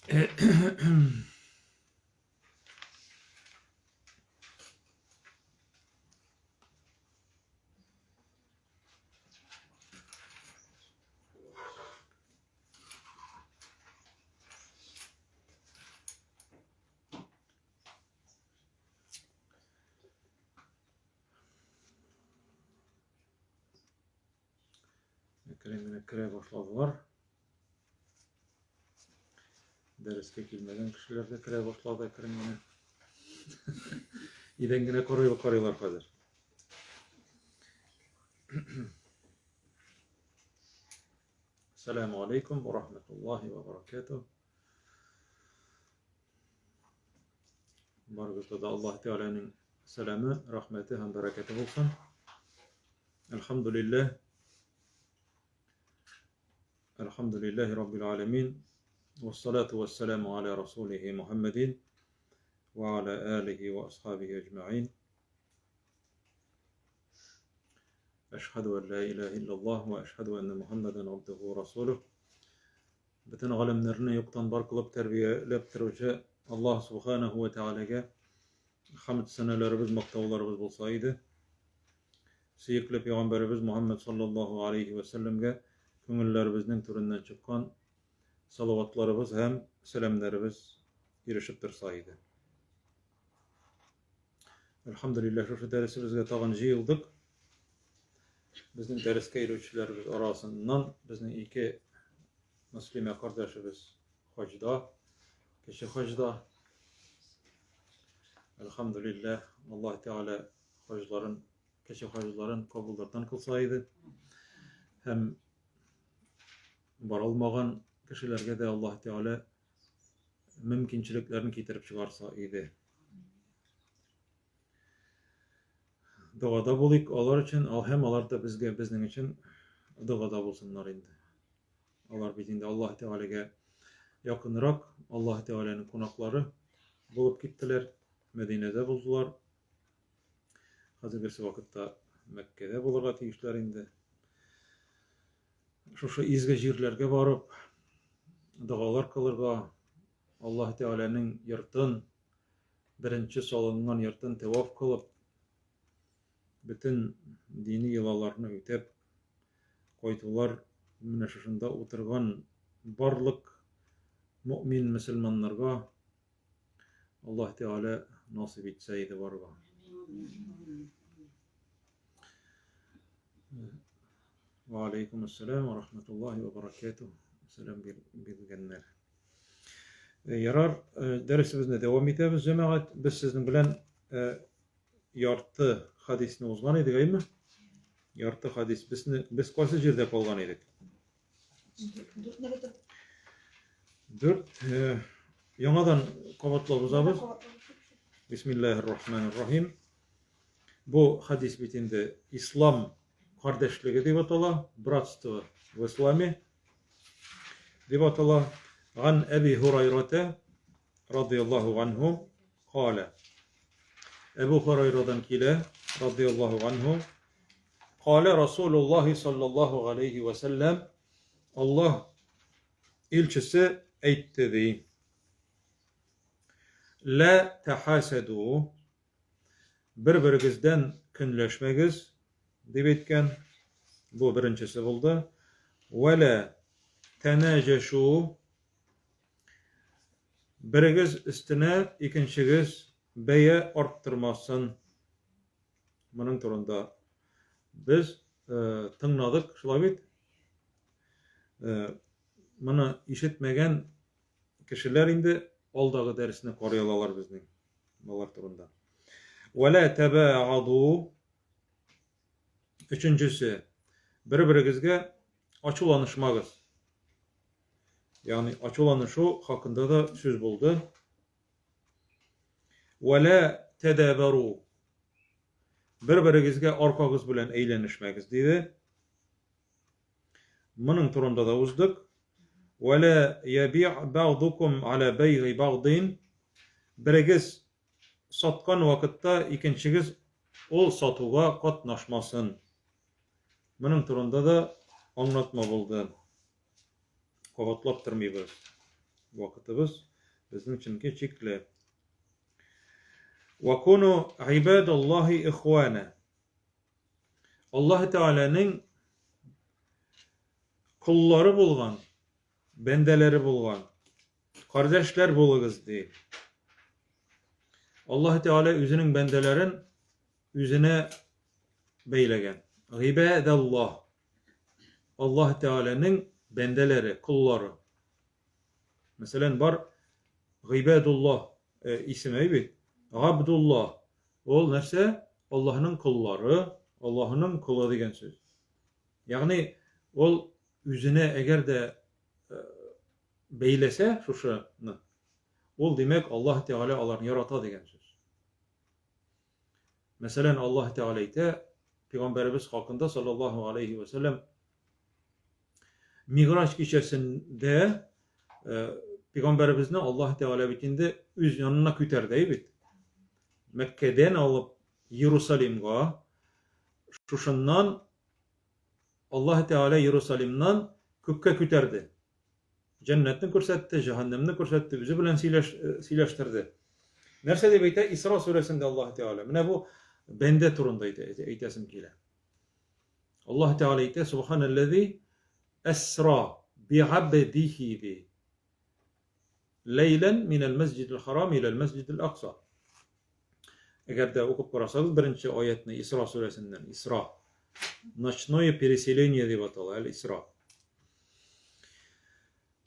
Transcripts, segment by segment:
Әкрен генә керә башладылар. Дәрескә килмәгән кешеләр дә керә башлады әкрен генә. Идән генә карый карыйлар хәзер. Ассаламу алейкум ва рахматуллахи ва баракатуh. Барыгызда да Аллаһ Тәгаләнең сәламе, рәхмәте һәм бәрәкәте булсын. Әлхәмдүлилләһ. Әлхәмдүлилләһи раббил аләмин. Вассалату вассаламу аля расулихи Мухаммадин ва аля алихи ва асхабихи әҗмәгин. Әшһәду ан ла илаһа иллаллаһ ва әшһәду анна Мухаммадан абдуху ва расулух. Бөтен галәмнәрне юктан бар кылып тәрбияләп торучы Аллаһ Субханаһу ва Тәгаләгә хәмд сәнәләребез, мактауларыбыз булса иде. Сөекле пәйгамбәребез Мухаммад саллаллаһу алейхи ва сәлләмгә күңелләребезнең түреннән чыккан салаватларыбыз һәм сәламнәребез ирешеп торса иде. Әлхәмдүлилләһ, шушы дәресебезгә тагын җыелдык. Безнең дәрескә йөрүчеләребез арасыннан безнең ике мөслимә кардәшебез хаҗда, кече хаҗда. Әлхәмдүлилләһ, Аллаһ Тәгалә хаҗларын, кече хаҗларын кабуллардан кылса иде. Һәм бара алмаган кешеләргә дә Аллаһ Тәгалә мөмкинчелекләрен китереп чыгарса иде. Догада булыйк алар өчен, ал һәм алар да безгә, безнең өчен догада булсыннар инде. Алар бит инде Аллаһ Тәгаләгә якынрак, Аллаһ Тәгаләнең кунаклары булып киттеләр, Мәдинәдә булдылар. Хәзергесе вакытта Мәккәдә булырга тиешләр инде. Шушы изге җирләргә барып, догалар кылырга, Аллаһ Тәгаләнең йортын, беренче салынган йортын тәваф кылып, бөтен дини йолаларны үтәп кайтулар менә шушында утырган барлык мөэмин мөселманнарга Аллаһ Тәгалә насыйп итсә иде барырга. Ва алейкум ассалам ва рахматуллахи ва баракатуh. Сәлам биргәннәр. Э, ярар, э, дәресебезне дәвам итәбез, җәмәгать. Без сезнең белән э, ярты хадисне узган идек, әйме? Ярты хадис. Безне без кайсы җирдә калган идек? Дүрт. Яңадан кабатлап узабыз. Бисмиллаһир рахманир рахим. Бу хадис бит инде ислам кардәшлеге дип атала, братство в исламе дип атала. Ган Әби Һурайрата радияллаһу анһу калә. Әбу Һурайрадан килә, радияллаһу анһу, калә Расулуллаһи саллаллаһу алейхи ва сәлләм, Аллаһ илчесе әйтте ди. Лә тәхасаду, бер-берегездән көнләшмәгез, дип әйткән. Бу беренчесе булды. Вәлә тәнәҗәшу, берегез өстенә икенчегез бәя арттырмасын. Моның турында без э, тыңладык, шулай бит? Э, моны ишетмәгән кешеләр инде алдагы дәресне карый алалар безнең балалар турында. Вәлә тәбәгаду. Өченчесе, бер-берегезгә ачуланышмагыз. Ягъни ачуланышу хакында да сүз булды. Вәлә тәдәбәру. Бер-берегезгә аркагыз белән әйләнешмәгез, диде. Моның турында да уздык. Вәлә яби' бәгъдукум аля бәйгы бәгъдин. Берегез саткан вакытта икенчегез ул сатуга катнашмасын. Моның турында да аңлатма булды. Кабатлап тормыйбыз. Вакытыбыз безнең чөнки чикле. Ва куну гыйбадаллаһи ихвана. Аллаһ Тәгаләнең коллары булган, бәндәләре булган кардәшләр булыгыз, ди. Аллаһ Тәгалә үзенең бәндәләрен үзенә бәйләгән. Гыйбадаллаһ. Аллаһ Тәгаләнең бәндәләре, коллары. Мәсәлән, бар Гыйбадуллаһ э, исеме бит. Габдуллаһ. Ул нәрсә? Аллаһның коллары, Аллаһның колы дигән сүз. Ягъни ул үзенә әгәр дә э, бәйләсә шушыны, ул димәк Аллаһ Тәгалә аларны ярата дигән сүз. Мәсәлән, Аллаһ Тәгалә әйтә, пәйгамбәребез хакында саллаллаһу алейхи ва сәлләм Миграҗ кичәсендә э, пәйгамбәребезне Аллаһ Тәгалә бит инде үз янына күтәрде бит. Мәккәдән алып Иерусалимга, шушыннан Аллаһ Тәгалә Иерусалимнан күккә күтәрде. Җәннәтне күрсәтте, җәһәннәмне күрсәтте, үзе белән сөйләш, э, сөйләштерде. Нәрсә дип әйтә Исра сүрәсендә Аллаһ Тәгалә? Менә бу бәндә турында әйтә, әйтәсем килә. Аллаһ Тәгалә әйтә, Субханаллази әсра би'абдихи ди. Ләйлән минәл мәсҗидил харам иләл мәсҗидил акса. Әгәр дә укып карасагыз беренче аятны Исра сүрәсеннән, Исра. Ночное переселение дип атала, әл-Исра.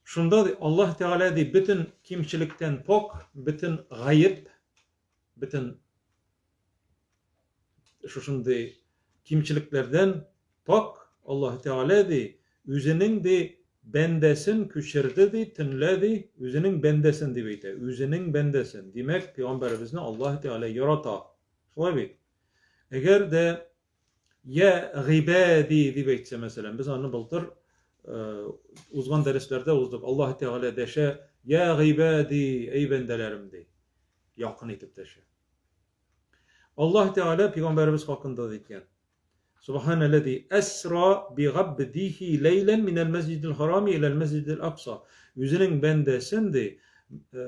Шунда Аллаһ Тәгалә ди, бөтен кимчелектән пок, бөтен гаеп, бөтен шушындый кимчелекләрдән пак Аллаһ Тәгалә ди, үзенең ди бәндәсен күчерде ди, төнлә ди, үзенең бәндәсен дип әйтә, үзенең бәндәсен. Димәк, пәйгамбәребезне Аллаһ Тәгалә ярата. Шулай бит? Әгәр дә я гыйбади дип әйтсә, мәсәлән, без аны былтыр э, узган дәресләрдә уздык. Аллаһ Тәгалә дәшә, я гыйбади, әй бәндәләрем ди. Якын итеп дәшә. Аллаһ Тәгалә пәйгамбәребез хакында да әйткән. Субханаллази әсра би габдихи ләйлән минәл мәсҗидил харами иләл мәсҗидил акса. Үзенең бәндәсен ди, э,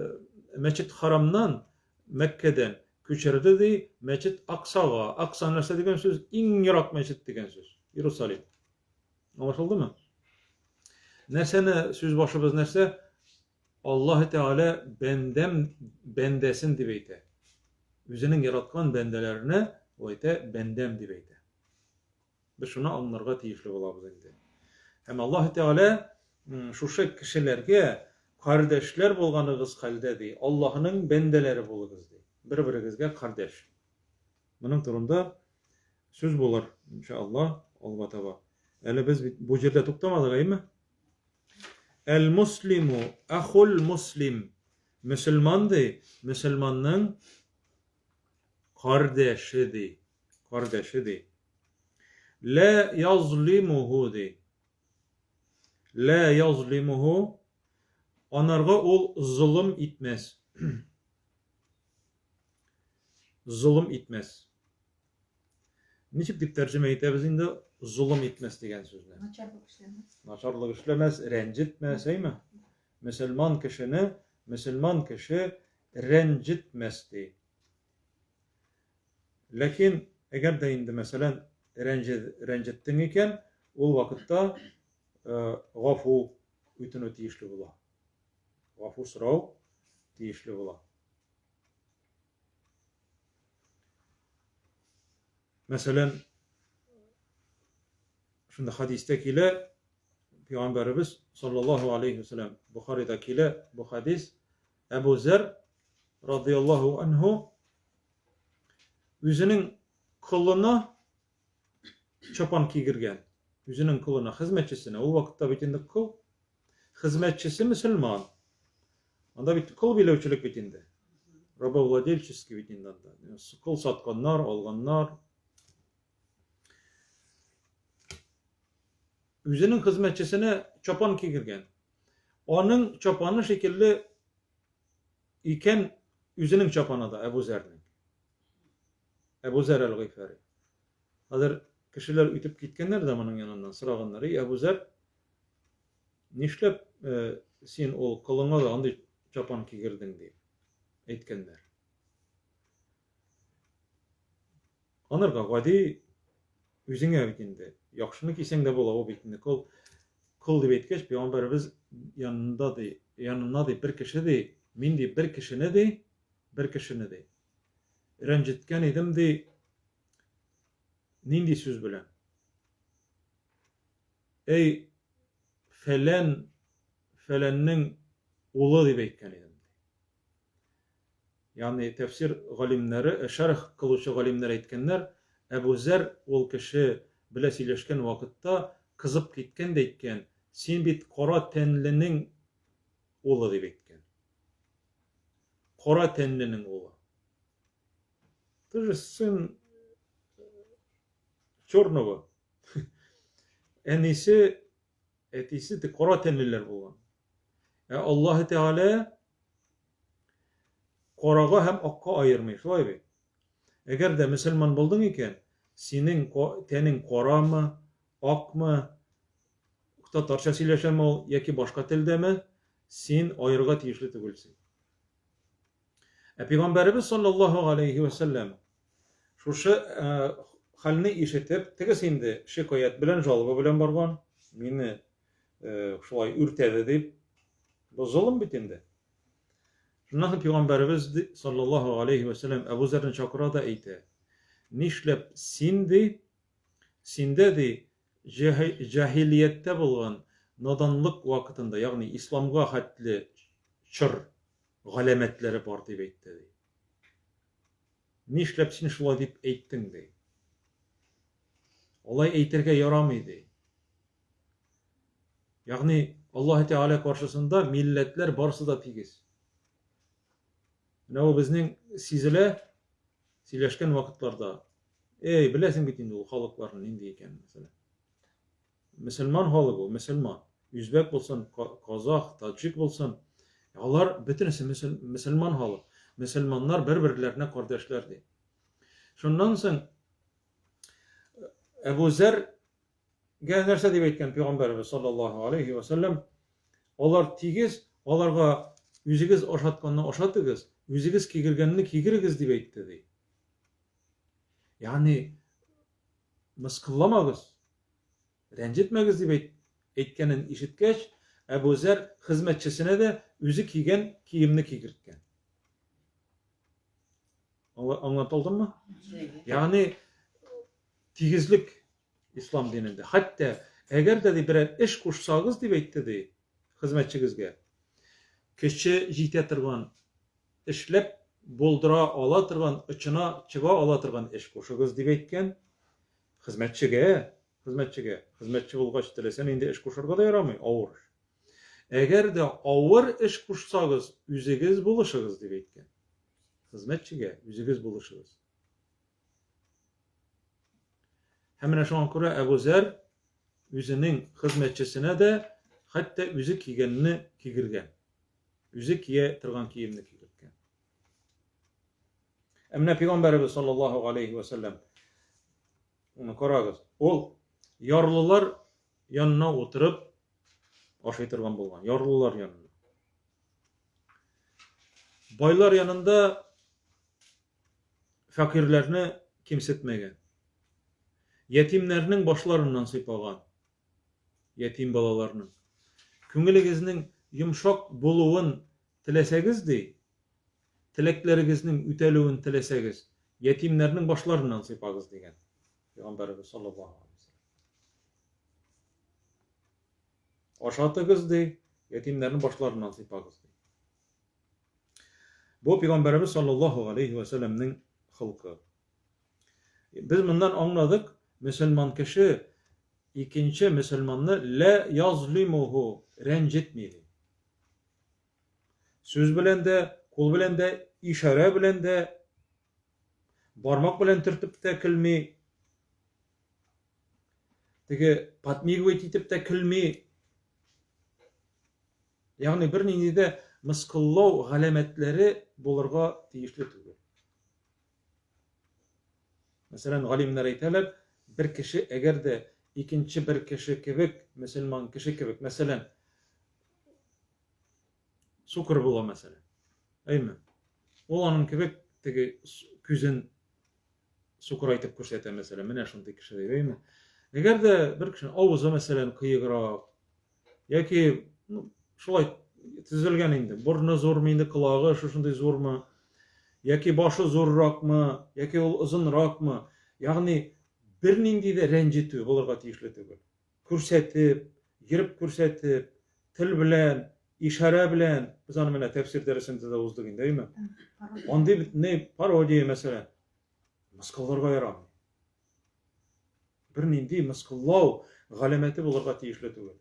мәчет харамнан Мәккәдән күчерде ди, мәчет Аксага. Акса нәрсә дигән сүз? Иң ерак мәчет дигән сүз. Иерусалим. Аңлашылдымы? Нәрсәне сүз башыбыз нәрсә? Аллаһы Тәгалә бәндәм бәндәсен дип әйтә. Үзенең яраткан бәндәләренә ул әйтә бәндәм дип әйтә. Без шуны аңларга тиешле булабыз инде. Һәм Аллаһы Тәгалә шушы кешеләргә кардәшләр булганыгыз хәлдә ди, Аллаһының бәндәләре булыгыз ди. Бер-берегезгә кардәш. Моның турында сүз булыр, иншаллаһ, алга таба. Әле без бит бу җирдә туктамадык, әйме? Әл-муслиму ахул муслим. Мөселман ди, мөселманның кардәше ди. Кардәше ди. Лә язлимуху ди. Лә язлимуху. Анарга ул золым итмәс. Золым итмәс. Ничек дип тәрҗемә итәбез инде золым итмәс дигән сүзне? Начарлык эшләмәс. Начарлык эшләмәс, рәнҗетмәс, әйме? Мөселман кешене мөселман кеше рәнҗетмәс ди. Ләкин әгәр дә инде мәсәлән рәнҗеттең икән, ул вакытта э, гафу үтенү тиешле була. Гафу сорау тиешле була. Мәсәлән, шунда хадистә килә, Пәйгамбәребез саллаллаһу алейхи вәсәләм, Бухарида килә бу хадис, Әбу Зәр радияллаһу анһу үзенең колына чапан кигергән. Үзенең колына, хезмәтчесенә. Ул вакытта бит инде кол. Хезмәтчесе мөселман. Анда бит кол биләүчелек бит инде. Рабовладельческий бит инде анда. Кол сатканнар, алганнар. Үзенең хезмәтчесенә чапан кигергән. Аның чапаны шикелле икән үзенең чапаны да Әбу Зәрнең. Әбу Зәр әл-Гыйфари. Хәзер кешеләр үтеп киткәннәр дә моның яныннан, сораганнар, "Эй, Әбу Зәр, нишләп э, син ул колыңа да андый чапан кигердең дип әйткәннәр. Анарга гади үзеңә бит инде. Яхшыны кисәң дә була, ул бит инде кол. Кол дип әйткәч, пәйгамбәребез янында ди, янына ди бер кеше ди, мин ди бер кешене ди, бер кешене ди. Рәнҗеткән идем ди. Нинди сүз белән? Эй, фәлән, фәләннең улы дип әйткән идем. Ягъни тәфсир галимнәре, шәрх кылучы галимнәр әйткәннәр, Әбү Зәр ул кеше белә сөйләшкән вакытта кызып киткән дә әйткән, Син бит кара тәнленең улы, дип әйткән. Кара тәнленең улы. Ты же сын черного. Әнисе, әтисе те кара тәнлеләр булган. Ә Аллаһы Тәгалә карага һәм акка аермый, шулай бит? Әгәр дә мөселман булдың икән, синең тәнең карамы, акмы, татарча сөйләшәме ул яки башка телдәме, син аерырга тиешле түгелсең. Ә пәйгамбәребез саллаллаһу алейхи ва сәлләм шушы хәлне ишетеп, тегесе инде шикаять белән, жалоба белән барган, мине шулай үртәде дип. Бу золым бит инде. Шуннан соң пәйгамбәребез саллаллаһу алейхи ва сәлләм Әбу Зәрне чакыра да әйтә. Нишләп син ди, синдә ди җаһилияттә булган наданлык вакытында, ягъни исламга хәтле чор галәмәтләре бар дип әйтте ди. Нишләп син шулай дип әйттең ди. Алай әйтергә ярамый ди. Ягъни Аллаһ Тәгалә каршысында милләтләр барысы да тигез. Менә ул безнең сизелә сөйләшкән вакытларда. Эй, беләсең бит инде ул халыкларның нинди икәнен, мәсәлән. Мөселман халык ул, мөселман. Үзбәк булсын, казах, таджик булсын, алар бөтенесе мөселман халык. Мөселманнар бер-берләренә кардәшләр ди. Шуннан соң Әбу Зәр Гә нәрсә дип әйткән пәйгамбәребез саллаллаһу алейхи ва сәлләм? Алар тигез, аларга үзегез ашатканны ашатыгыз, үзегез кигергәнне кигерегез дип әйтте ди. Ягъни мыскылламагыз, рәнҗетмәгез дип әйт, әйткәнен ишеткәч, Әбу Зәр хезмәтчесенә дә үзе кигән киемне кигерткән. Аңлатылдымы? Ягъни тигезлек Ислам динендә. Хәтта әгәр дә ди берәр эш кушсагыз, дип әйтте ди хезмәтчегезгә, көче җитә торган, эшләп булдыра ала торган, очына чыга ала торган эш кушыгыз, дип әйткән хезмәтчегә, хезмәтчегә. Хезмәтче булгач, теләсә нинди эш кушарга да ярамый, авыр эш. Әгәр дә авыр эш кушсагыз, үзегез булышыгыз, дип әйткән. Хезмәтчегә үзегез булышыгыз. Һәм менә шуңа күрә Әбу Зәр үзенең хезмәтчесенә дә хәтта үзе кигәнне кигергән. Үзе кия торган киемне кигерткән. Ә менә пәйгамбәребез саллаллаһу алейхи ва сәлләм уны карагыз. Ул ярлылар янына утырып ашый торган булган. Ярлылар янына. Байлар янында фәкыйрьләрне кимсетмәгән. Ятимнәрнең башларыннан сыйпаган. Ятим балаларның. Күңелегезнең йомшак булуын теләсәгез, ди, теләкләрегезнең үтәлүен теләсәгез, ятимнәрнең башларыннан сыйпагыз, дигән Пәйгамбәребез саллаллаһу алейһи вәсәлләм. Ашатыгыз, ди, ятимнәрнең башларыннан сыйпагыз, ди. Бу пәйгамбәребез саллаллаһу алейхи ва сәлләмнең холкы. Без моннан аңладык, мөселман кеше икенче мөселманны лә язлимуху рәнҗетми ди. Сүз белән дә, кул белән дә, ишарә белән дә, бармак белән төртеп тә көлми. Теге подмигивать итеп тә көлми. Ягъни бернинди дә мыскыллау галәмәтләре булырга тиешле түгел. Мәсәлән, галимнәр әйтәләр, бер кеше әгәр дә икенче бер кеше кебек, мөселман кеше кебек, мәсәлән, Сукыр була, мәсәлән. Әйме? Ул аның кебек теге күзен сукырайтып күрсәтә, мәсәлән, менә шундый кеше дип, әйме? Әгәр дә бер кешенең авызы, мәсәлән, кыеграк, яки ну, шулай төзелгән инде, борны зурмы инде, колагы шушындый зурмы, яки башы зурракмы, яки ул озынракмы, ягъни бернинди дә рәнҗетү булырга тиешле түгел. Күрсәтеп, йөреп күрсәтеп, тел белән, ишарә белән, без аны менә тәфсир дәресендә дә уздык инде, әйме? Андый бит не пародия мәсәлән. Мыскылларга ярамый. Бернинди мыскыллау галәмәте булырга тиешле түгел.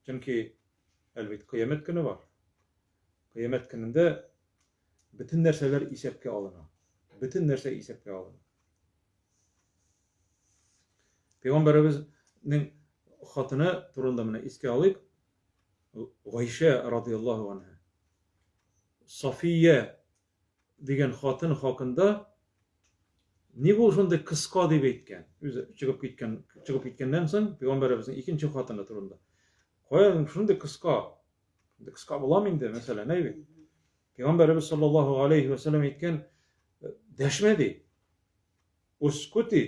Чөнки әлбәттә кыямәт көне бар. Кыямәт көнендә бөтен нәрсәләр исәпкә алына. Бөтен нәрсә исәпкә алына. Пәйгамбәребезнең хатыны турында менә искә алыйк. Гайшә радияллаһу анһа. София дигән хатын хакында ник ул шундый кыска дип әйткән? Үзе чыгып киткән, чыгып киткәннән соң пәйгамбәребезнең икенче хатыны турында. Кая шундый кыска? Шундый кыска буламы инде, мәсәлән, әй бит. Пәйгамбәребез саллаллаһу алейхи ва сәлләм әйткән, дәшмә ди. Ускути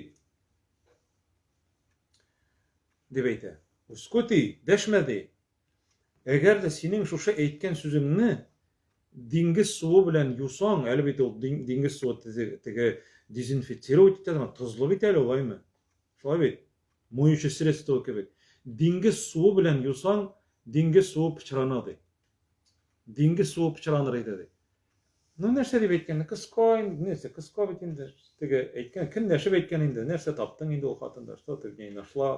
дип әйтә. Ускути, дәшмә ди. Әгәр дә синең шушы әйткән сүзеңне диңгез суы белән юсаң, әле бит ул диңгез суы теге дезинфицировать итә торган, тозлы бит әле ул, әйме? Шулай бит? Моющее средство кебек. Диңгез суы белән юсаң, диңгез суы пычрана ди. Диңгез суы пычраныр иде ди. Ну, нәрсә дип әйткән? Кыска инде, нәрсә, кыска бит инде. Теге әйткән, көнләшеп әйткән инде, нәрсә таптың инде ул хатында, что ты в ней нашла?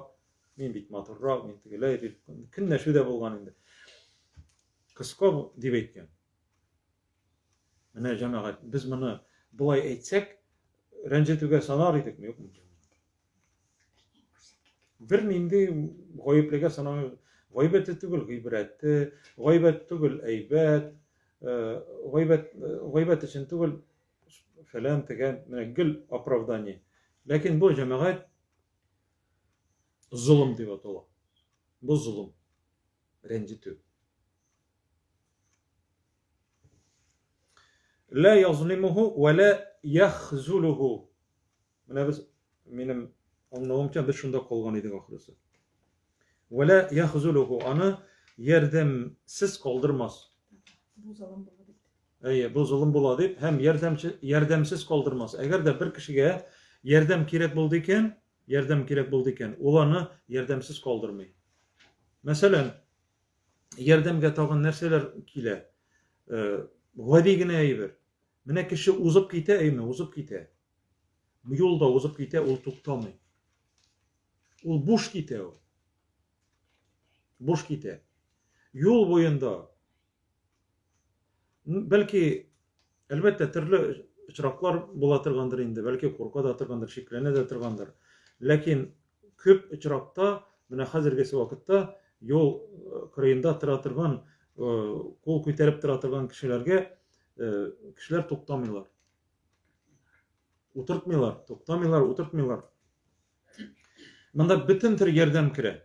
Мин бит матуррак, мин тегеләй дип көнләшү дә булган инде. Кыска дип әйткән. Менә җәмәгать, без моны болай әйтсәк, рәнҗетүгә санар идекме, юкмы? Бернинди гаеплегә санамый. Гайбәте түгел, гыйбрәте, гайбәт түгел, әйбәт, э, гайбәт, э, гайбәт өчен түгел, фәлән тегән, менә гел оправдание. Ләкин бу җәмәгать золым дип атала. Бу золым. Рәнҗетү. Ла язлимуху ва ла яхзулуху. Менә без минем аңлавымча без шунда калган идек ахрысы. Ва ла яхзулуху аны ярдәмсез калдырмас. Бу золым була дип. Әйе, бу золым була дип һәм ярдәмче ярдәмсез калдырмас. Әгәр дә бер кешегә ярдәм кирәк булды икән, ярдәм кирәк булды икән, ул аны ярдәмсез калдырмый. Мәсәлән, ярдәмгә тагын нәрсәләр килә? Э, гади генә әйбер. Менә кеше узып китә, әйме, узып китә. Юлда узып китә, ул туктамый. Ул буш китә ул. Буш китә. Юл буенда Бәлки, әлбәттә, төрле очраклар була торгандыр инде, бәлки курка да торгандыр, шикләнә дә торгандыр. Ләкин күп очракта, менә хәзергесе вакытта юл э, кырыенда тора торган, э, кул күтәреп тора торган кешеләргә э, кешеләр туктамыйлар. Утыртмыйлар, туктамыйлар, утыртмыйлар. Монда бөтен төр ярдәм керә.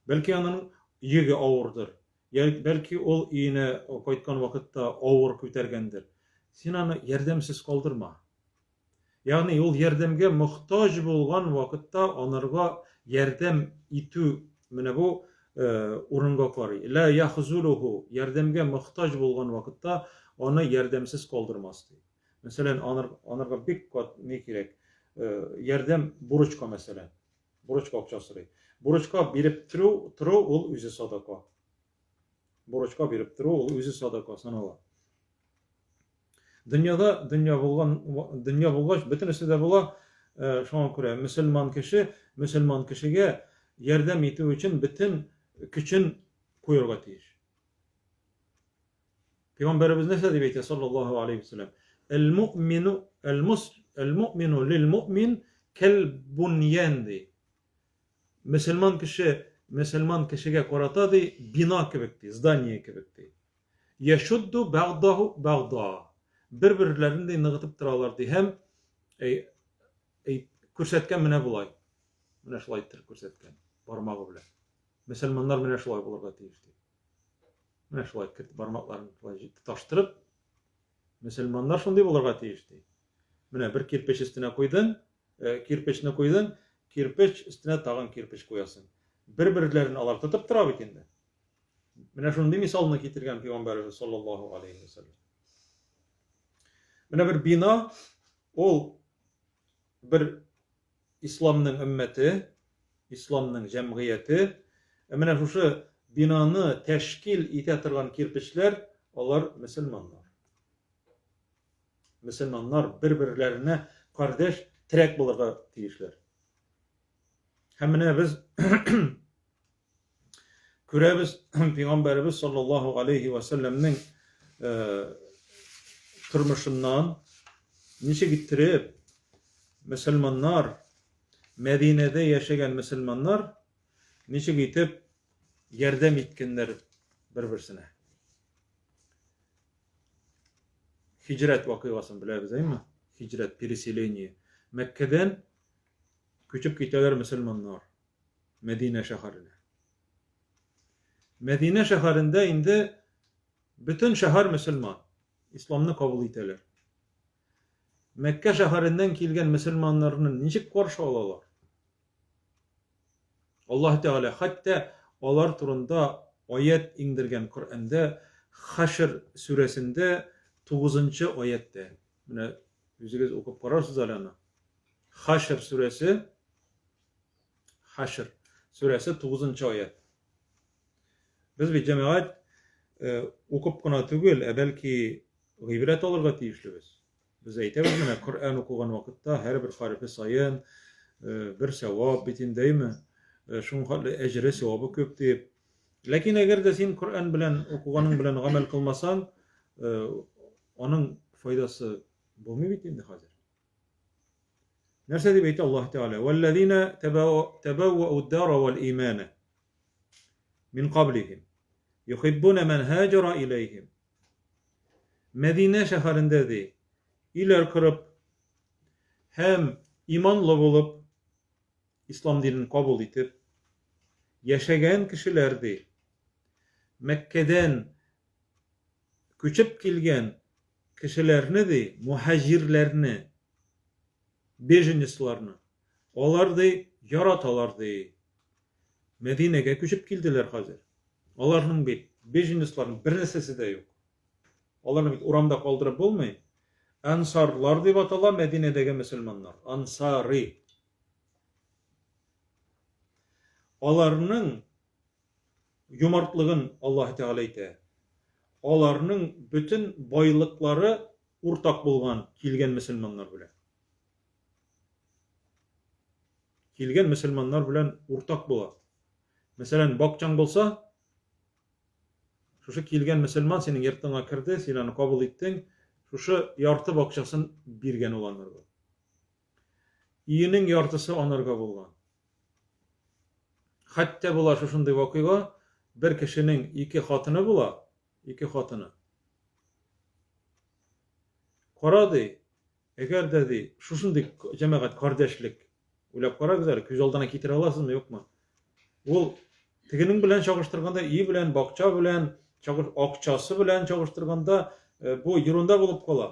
Бәлки аның йөге авырдыр, бәлки ул өенә кайткан вакытта авыр күтәргәндер. Син аны ярдәмсез калдырма. Ягъни ул ярдәмгә мохтаҗ булган вакытта анарга ярдәм итү менә бу э, урынга карый. Ла яхзулуху ярдәмгә мохтаҗ булган вакытта аны ярдәмсез калдырмас ди. Мәсәлән, анар, анарга бик кат ни кирәк? Э, ярдәм бурычка мәсәлән. Бурычка акча сорый. Бурычка биреп тору, тору ул үзе садака. Бурычка биреп тору ул үзе садака санала. Дөньяда дөнья булган дөнья булгач бөтенесе дә була. Э, шуңа күрә мөселман кеше мөселман кешегә ярдәм итү өчен бөтен көчен куярга тиеш. Пәйгамбәребез нәрсә дип әйтә саллаллаһу алейхи вәсәлләм? Әл-муъмину әл-мус әл-муъмину лил-муъмин кәл-буньян ди. Мөселман кеше мөселман кешегә карата ди бина кебек ди, здание кебек ди. Яшудду бәгъдаху бәгъда. Бер-берләрен ди ныгытып торалар ди һәм әй, әй, күрсәткән менә болай. Менә шулай иттереп күрсәткән бармагы белән. Мөселманнар менә шулай булырга тиеш ди. Менә шулай керт бармакларын шулай тоташтырып, мөселманнар шундый булырга тиеш ди. Менә бер кирпеч өстенә куйдың, э, кирпечне куйдың, кирпеч өстенә тагын кирпеч куясың. Бер-берләрен алар тотып тора бит инде. Менә шундый мисалны китергән пәйгамбәребез саллаллаһу алейхи ва саллям. Менә бер бина, ул бер исламның өммәте, исламның җәмгыяте, ә менә шушы бинаны тәшкил итә торган кирпечләр, алар мөселманнар. Мөселманнар бер-берләренә кардәш, терәк булырга тиешләр. Һәм менә без күрәбез пәйгамбәребез саллаллаһу алейхи ва сәлләмнең э, тормышыннан ничек иттереп мөселманнар Мәдинәдә яшәгән мөселманнар ничек итеп ярдәм иткәннәр бер-берсенә. Хиҗрәт вакыйгасын беләбез, әйме? Хиҗрәт, переселение. Мәккәдән күчеп китәләр мөселманнар. Мәдинә шәһәренә. Мәдинә шәһәрендә инде бөтен шәһәр мөселман. Исламны кабул итәләр. Мәккә шәһәреннән килгән мөселманнарны ничек каршы алалар? Аллаһ Тәгалә хәтта алар турында аят иңдергән Коръәндә Хашр сүрәсендә 9 аятьтә. Менә үзегез укып карарсыз әле аны. Хашр сүрәсе Хашр сүрәсе 9 аят. Без бит җәмәгать э, укып кына түгел, ә бәлки гыйбрәт алырга тиешлебез. Без әйтәбез менә Коръән укыган вакытта һәрбер хәрефе саен э, бер сәвап бит инде, әйме? Э, шуның хәтле әҗере, сәвабы күп дип. Ләкин әгәр дә син Коръән белән укыганың белән гамәл кылмасаң, аның файдасы булмый бит инде хәзер. Нәрсә дип әйтә Аллаһ Тәгалә? Вәлләзина табаввау ад-дара вал имана мин каблихим юхиббуна ман хаҗара иләйһим. Мәдинә шәһәрендә ди, өйләр корып һәм иманлы булып, ислам динен кабул итеп яшәгән кешеләр ди, Мәккәдән күчеп килгән кешеләрне ди, муһаҗирләрне, беженецларны, алар ди, яраталар ди. Мәдинәгә күчеп килделәр хәзер. Аларның бит беженецларның бер нәрсәсе дә юк. Аларны бит урамда калдырып булмый. Ансарлар дип атала Мәдинәдәге мөселманнар. Ансари. Аларның юмартлыгын Аллаһ Тәгалә әйтә. Аларның бөтен байлыклары уртак булган килгән мөселманнар белән. Килгән мөселманнар белән уртак була. Мәсәлән, бакчаң булса, шушы килгән мөселман синең йортыңа керде, син аны кабул иттең, шушы ярты бакчасын биргән ул анарга. Өенең яртысы анарга булган. Хәтта була шушындый вакыйга, бер кешенең ике хатыны була, ике хатыны. Кара ди, әгәр дә ди, шушындый җәмәгать кардәшлек, уйлап карагыз әле, күз алдына китерә аласызмы, юкмы? Ул тегенең белән чагыштырганда, өе белән, бакча белән, акчасы белән чагыштырганда, э, бу ерунда булып кала.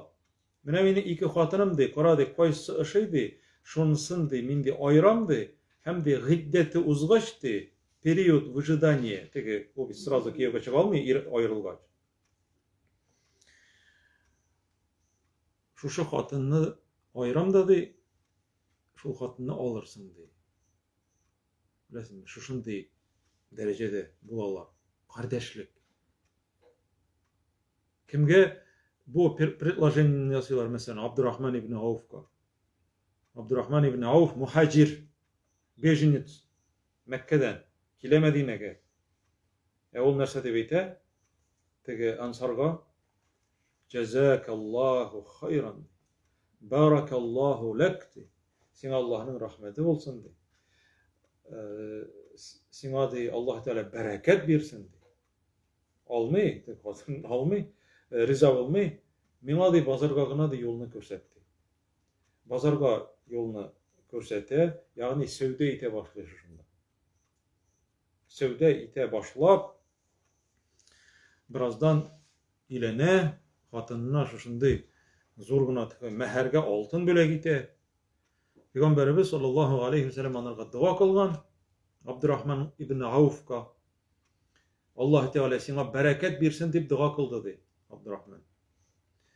Менә минем ике хатыным, ди, кара, ди, кайсысы ошый, ди, шунысын, ди, мин, ди, аерам, ди, һәм, ди, гыйддәте узгач, ди, период выжидания, теге, ул бит сразу кияүгә чыга алмый, ир аерылгач. Шушы хатынны аерам да, ди, шул хатынны алырсың, ди. Беләсеңме, шушындый дәрәҗәдә булалар. Кардәшлек. Кемгә бу предложениене ясыйлар, мәсәлән, Абдурахман ибн Ауфка. Абдурахман ибн Ауф мухаҗир, беженец Мәккәдән килә Мәдинәгә. Ә ул нәрсә дип әйтә? Теге ансарга Җәзакаллаһу хайран. Баракаллаһу ләк ди. Сиңа Аллаһның рәхмәте булсын ди. Э, сиңа ди Аллаһ Тәгалә бәрәкәт бирсен ди. Алмый, дип хатын алмый, э, риза булмый. Миңа ди базарга гына ди юлны күрсәт ди. Базарга юлны күрсәтә, ягъни сәүдә итә башлый шушында. сәүдә итә башлап, бераздан өйләнә, хатынына шушындый зур гына мәһәргә алтын бүләк итә. Пәйгамбәребез саллаллаһу алейхи ва сәлләм анарга дога кылган Абдурахман ибн Ауфка. Аллаһ Тәгалә сиңа бәрәкәт бирсен дип дога кылды ди Абдурахман.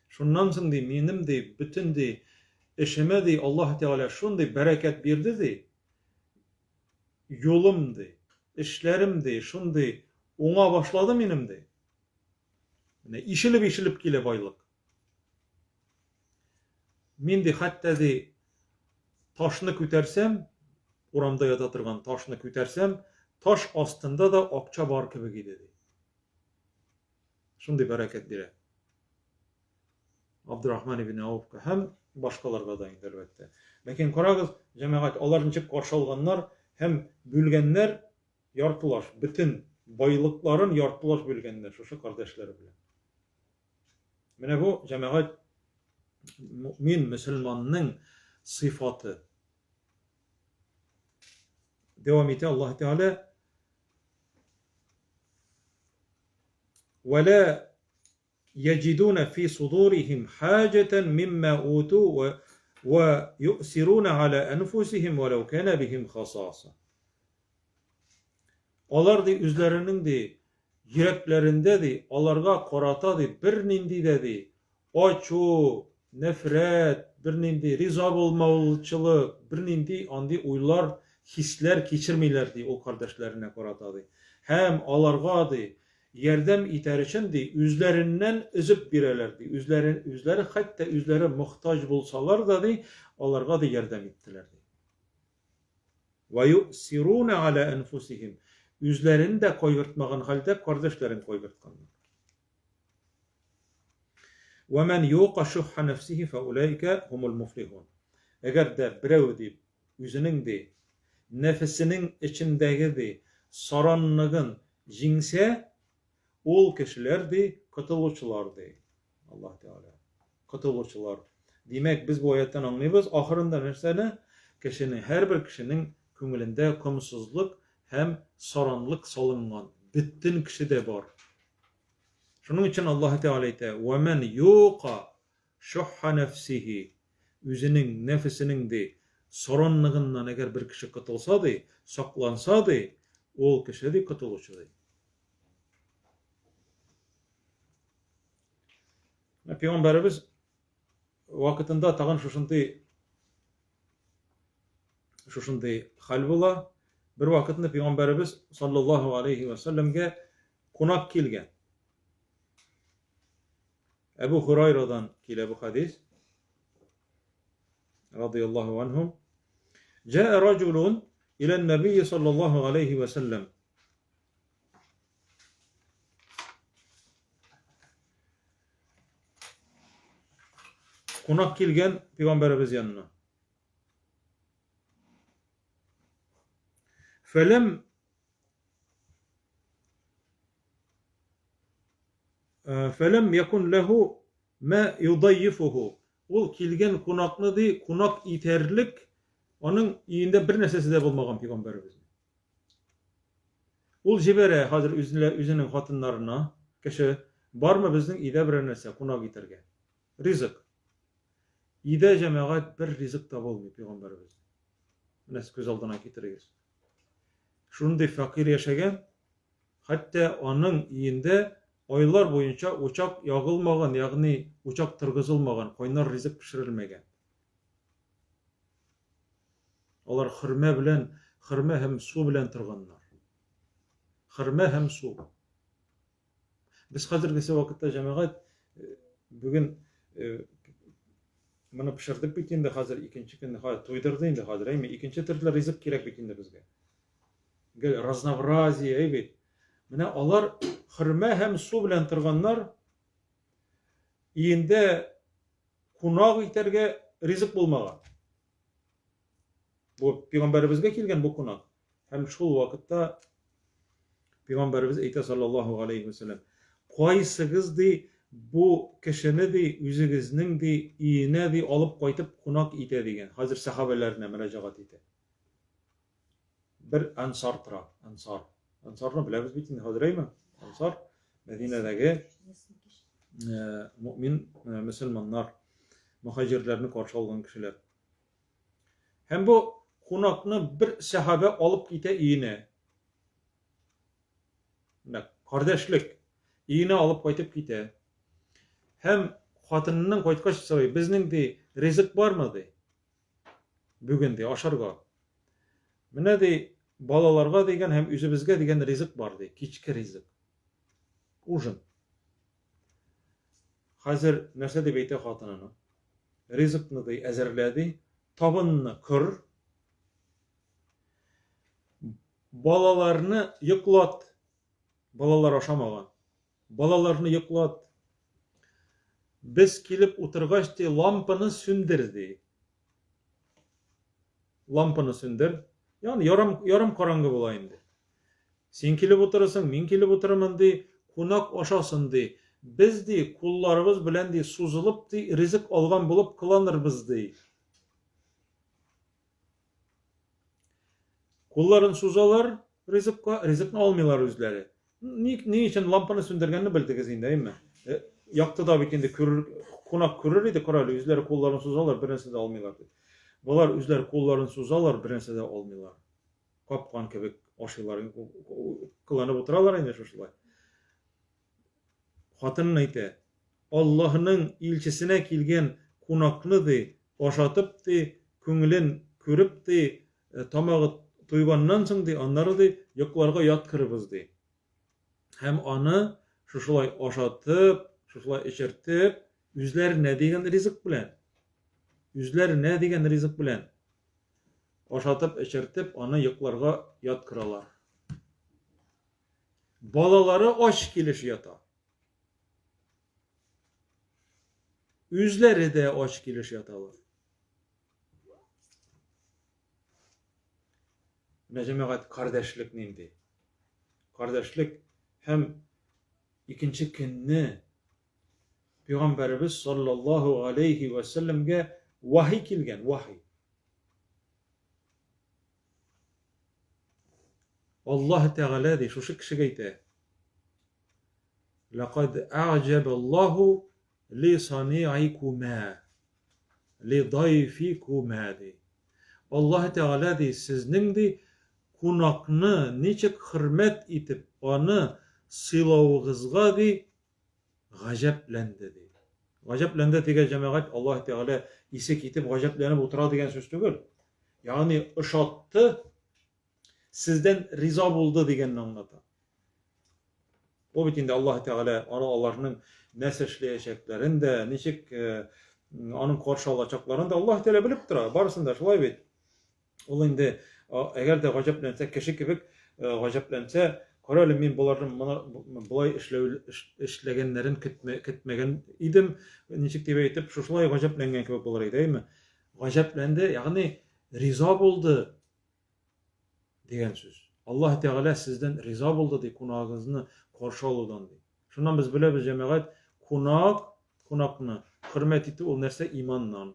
Шуннан соң ди, минем ди, бөтен ди эшемә ди Аллаһ Тәгалә шундый бәрәкәт бирде ди. Юлым ди, эшләрем ди, шундый уңа башлады минем ди. Менә ишелеп-ишелеп килә байлык. Мин ди, хәтта ди, ташны күтәрсәм, урамда ята торган ташны күтәрсәм, таш астында да акча бар кебек иде ди. Шундый бәрәкәт бирә. Абдурахман ибн Ауфка һәм башкаларга да инде әлбәттә. Ләкин карагыз, җәмәгать, алар ничек каршы алганнар һәм бүлгәннәр яртылаш, бөтен байлыкларын яртылаш бүлгәннәр шушы кардәшләре белән. Менә бу җәмәгать мөмин мөселманның сыйфаты. Дәвам итә Аллаһ Тәгалә. Вәлә яҗидуна фи судурихим хаҗатан мимма уту ва юсируна аля анфусихим валау кана бихим хасаса. Алар ди үзләренең ди йөрәкләрендә ди аларга карата ди бернинди дә ди ачу, нәфрәт, бернинди риза булмаучылык, бернинди андый уйлар, хисләр кичермиләр ди ул кардәшләренә карата ди. Һәм аларга ди ярдәм итәр өчен ди үзләреннән өзеп бирәләр ди. Үзләре үзләре хәтта үзләре мохтаҗ булсалар да ди аларга ди ярдәм иттеләр ди. Вә юъсируна галә әнфусихим, үзләрен дә кайгыртмаган хәлдә кардәшләрен кайгыртканнар. Вә мән юка шухха нәфсихи фәуләйкә һумул муфлихун. Әгәр дә берәү ди үзенең ди нәфесенең эчендәге ди саранлыгын җиңсә, Ул кешеләр, ди, котылучылар, ди Аллаһ Тәгалә. Котылучылар. Димәк, без бу аяттан аңлыйбыз, ахырында нәрсәне? Кешенең, һәрбер кешенең күңелендә комсызлык һәм саранлык салынган. Бөтен кешедә бар. Шуның өчен Аллаһ Тәгалә әйтә, "Ва ман юка шухха нәфсихи", үзенең нәфесенең ди, саранлыгыннан әгәр бер кеше котылса ди, сакланса ди, ул кеше ди котылучы ди. Пәйгамбәребез вакытында тагын шушындый шушындый хәл була. Бер вакытны пәйгамбәребез саллаллаһу алейхи ва сәлләмгә кунак килгән. Әбу Хурайрадан килә бу хадис. Радияллаһу анху. Җаа раҗулун иля нәби саллаллаһу алейхи ва сәлләм. Кунак килгән пәйгамбәребез янына. Фәләм фәләм якун ләһу ма юдайифуху. Ул килгән кунакны ди, кунак итәрлек аның өендә бер нәрсәсе дә булмаган пәйгамбәребезнең. Ул җибәрә хәзер үзенә, үзенең хатыннарына, кеше, бармы безнең өйдә берәр нәрсә кунак итәргә? Ризык. Өйдә җәмәгать бер ризык та булмый пәйгамбәребез. Менә сез күз алдына китерегез. Шундый фәкыйрь яшәгән, хәтта аның өендә айлар буенча учак ягылмаган, ягъни учак торгызылмаган, кайнар ризык пешерелмәгән. Алар хөрмә белән, хөрмә һәм су белән торганнар. Хөрмә һәм су. Без хәзергесе вакытта җәмәгать э, бүген э, моны пешердек бит инде хәзер икенче көнне хәзер туйдырды инде хәзер, әйме? Икенче төрле ризык кирәк бит инде безгә. Гел разнообразие, әй бит. Менә алар хөрмә һәм су белән торганнар. Иендә кунак итәргә ризык булмаган. Бу пәйгамбәребезгә килгән бу кунак. Һәм шул вакытта пәйгамбәребез әйтә саллаллаһу алейхи ва сәлләм, кайсыгыз ди бу кешене ди үзегезнең ди өенә ди алып кайтып кунак итә дигән. Хәзер сәхабәләренә мөрәҗәгать итә. Бер ансар тора, ансар. Ансарны беләбез бит инде хәзер, әйме? Ансар Мәдинәдәге мөмин мөселманнар, мөхаҗирләрне каршы алган кешеләр. Һәм бу кунакны бер сәхабә алып китә өенә. Менә кардәшлек өенә алып кайтып китә. Һәм хатыныннан кайткач сорый, безнең ди ризык бармы ди? Бүген ди ашарга. Менә ди балаларга дигән һәм үзебезгә дигән ризык бар ди, кичке ризык. Ужин. Хәзер нәрсә дип әйтә хатынына? Ризыкны ди әзерлә ди, табынны кор, балаларны йоклат. Балалар ашамаган. Балаларны йоклат. Без килеп утыргач ди, лампаны сүндер ди. Лампаны сүндер. Ягъни ярым ярым караңгы була инде. Син килеп утырырсың, мин килеп утырырмын ди, кунак ашасын ди. Без ди, кулларыбыз белән ди, сузылып ди, ризык алган булып кыланырбыз ди. Кулларын сузалар ризыкка, ризыкны алмыйлар үзләре. Ни, ни өчен лампаны сүндергәнне белдегез инде, әйме? Э, яктыда бит инде күрер, кунак күрер иде, кара әле, үзләре кулларын сузалар, бернәрсә дә алмыйлар дип. Болар үзләре кулларын сузалар, бернәрсә дә алмыйлар. Капкан кебек ашыйлар, кыланып утыралар инде шушылай. Хатынын әйтә, Аллаһының илчесенә килгән кунакны, ди, ашатып, ди, күңелен күреп, ди, тамагы туйганнан соң, ди, аннары, ди, йокларга яткырыбыз, ди. Һәм аны шушылай ашатып, шушылай эчертеп, үзләренә дигән ризык белән, үзләренә дигән ризык белән ашатып, эчертеп, аны йокларга яткыралар. Балалары ач килеш ята. Үзләре дә ач килеш яталар. Менә җәмәгать кардәшлек нинди? Кардәшлек һәм икенче көнне Пәйгамбәребез саллаллаһу алейхи ва сәлләмгә вахи килгән, вахи. Аллаһ Тәгалә ди, шушы кешегә әйтә. Ләкад әгъҗәбәллаһу ли сани'икума ли дайфикума ди. Аллаһ Тәгалә ди, сезнең ди кунакны ничек хөрмәт итеп, аны сыйлавыгызга ди гаҗәпләнде ди. Гаҗәпләнде дигән җәмәгать Аллаһ Тәгалә исе китеп гаҗәпләнеп утыра дигән сүз түгел. Ягъни ошатты, сездән риза булды дигәнне аңлата. Бу бит инде Аллаһ Тәгалә аны аларның нәрсә эшләячәкләрен дә, ничек э, аның каршы алачакларын да Аллаһ Тәгалә белеп тора. Барысын да шулай бит. Ул инде әгәр дә гаҗәпләнсә, кеше кебек э, гаҗәпләнсә, кара әле мин боларның моны болай эшләү эшләгәннәрен көтмә, көтмәгән идем, ничек дип әйтеп, шушылай гаҗәпләнгән кебек булыр иде, әйме? Гаҗәпләнде, ягъни риза булды дигән сүз. Аллаһ Тәгалә сездән риза булды ди, кунагыгызны каршы алудан ди. Шуннан без беләбез, җәмәгать, кунак, кунакны хөрмәт итү ул нәрсә? Иманнан.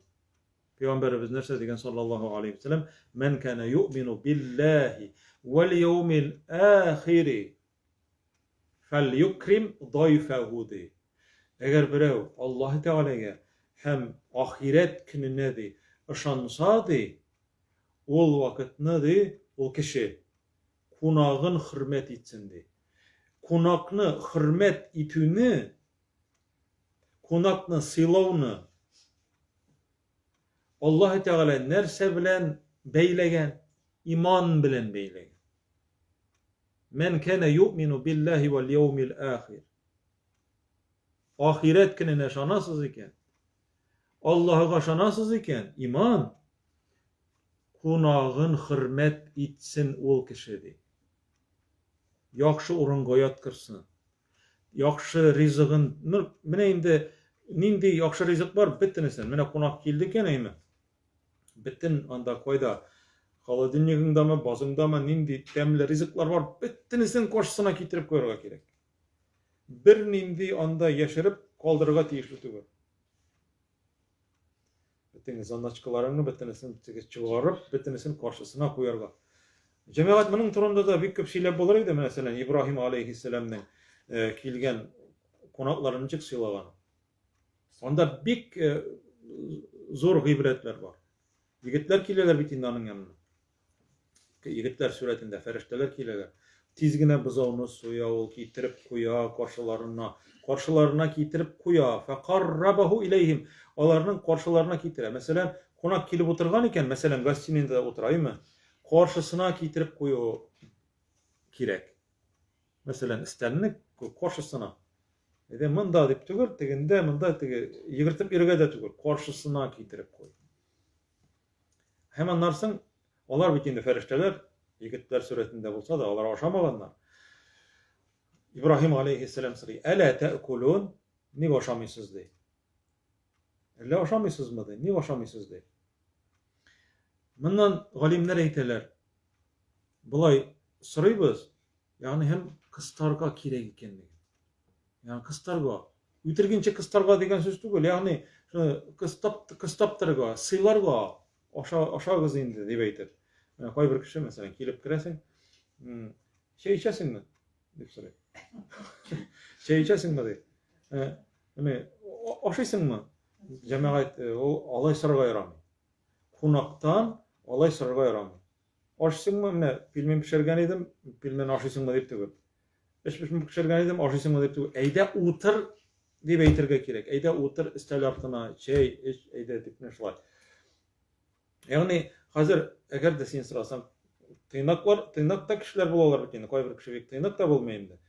Пәйгамбәребез нәрсә дигән саллаллаһу алейхи ва сәлләм? Мән кана юъмину биллаһи вәл яумил ахири фәльюкрим дайфәһу ди. Әгәр берәү Аллаһ Тәгаләгә һәм ахирәт көненә ди ышанса ди, ул вакытны ди, ул кеше кунагын хөрмәт итсен ди. Кунакны хөрмәт итүне, кунакны сыйлауны Аллаһ Тәгалә нәрсә белән бәйләгән? Иман белән бәйләгән. Мән кәнә юъмину биллаһи вәл яумил ахир. Ахирәт көненә ышанасыз икән, Аллаһыга ышанасыз икән, иман кунагын хөрмәт итсен ул кеше ди. Яхшы урынга яткырсын. Яхшы ризыгын, менә инде нинди яхшы ризык бар, бөтенесен. Менә кунак килде икән, әйме? Бөтен анда кайда холодильнигыңдамы, базыңдамы, нинди тәмле ризыклар бар, бөтенесен каршысына китереп куярга кирәк. Бернинди анда яшереп калдырырга тиешле түгел. Бөтен заначкаларыңны бөтенесен теге чыгарып, бөтенесен каршысына куярга. Җәмәгать моның турында да бик күп сөйләп булыр иде, мәсәлән, Ибраһим алейһиссәламнең э, килгән кунакларын ничек сыйлаган. Анда бик э, зур гыйбрәтләр бар. Егетләр киләләр бит инде аның янына. Егетләр сурәтендә фәрештәләр киләләр. Тиз генә бозауны суя ул, китереп куя каршыларына. Каршыларына китереп куя. Фәкаррабаху иләйһим. Аларның каршыларына китерә. Мәсәлән, кунак килеп утырган икән, мәсәлән, гостиныйда утыра, әйме? Каршысына китереп кую кирәк. Мәсәлән, өстәлне каршысына. Әйдә монда дип түгел, тегендә, монда теге йөгертеп йөрергә дә түгел, каршысына китереп куй. Һәм аннан соң алар бит инде фәрештәләр, егетләр сурәтендә булса да, алар ашамаганнар. Ибраһим алейһиссәлам сорый: "Әлә тәкулун?" Ник ашамыйсыз ди. Әллә ашамыйсызмы ди? Ник ашамыйсыз ди. Моннан галимнәр әйтәләр, болай сорыйбыз, ягъни һәм кыстарга кирәк икәнлеген. Ягъни кыстарга. Үтергенче кыстарга дигән сүз түгел, ягъни кыстап кыстап торырга, сыйларга, аша ашагыз инде дип әйтеп. Менә кайбер кеше, мәсәлән, килеп керәсең, чәй эчәсеңме? дип сорый. Чәй эчәсеңме ди. Менә ашыйсыңмы? Җәмәгать, ул алай сорарга ярамый. Кунактан алай сорарга ярамый. Ашыйсыңмы? Менә пельмень пешергән идем, пельмень ашыйсыңмы дип түгел. Өчпочмак пешергән идем, ашыйсыңмы дип түгел. Әйдә утыр дип әйтергә кирәк. Әйдә утыр өстәл артына, чәй эч, әйдә дип менә шулай. Ягъни хәзер әгәр дә син сорасаң, тыйнаклар, тыйнак та кешеләр булалар бит инде. Кайбер кеше бик тыйнак та булмый инде.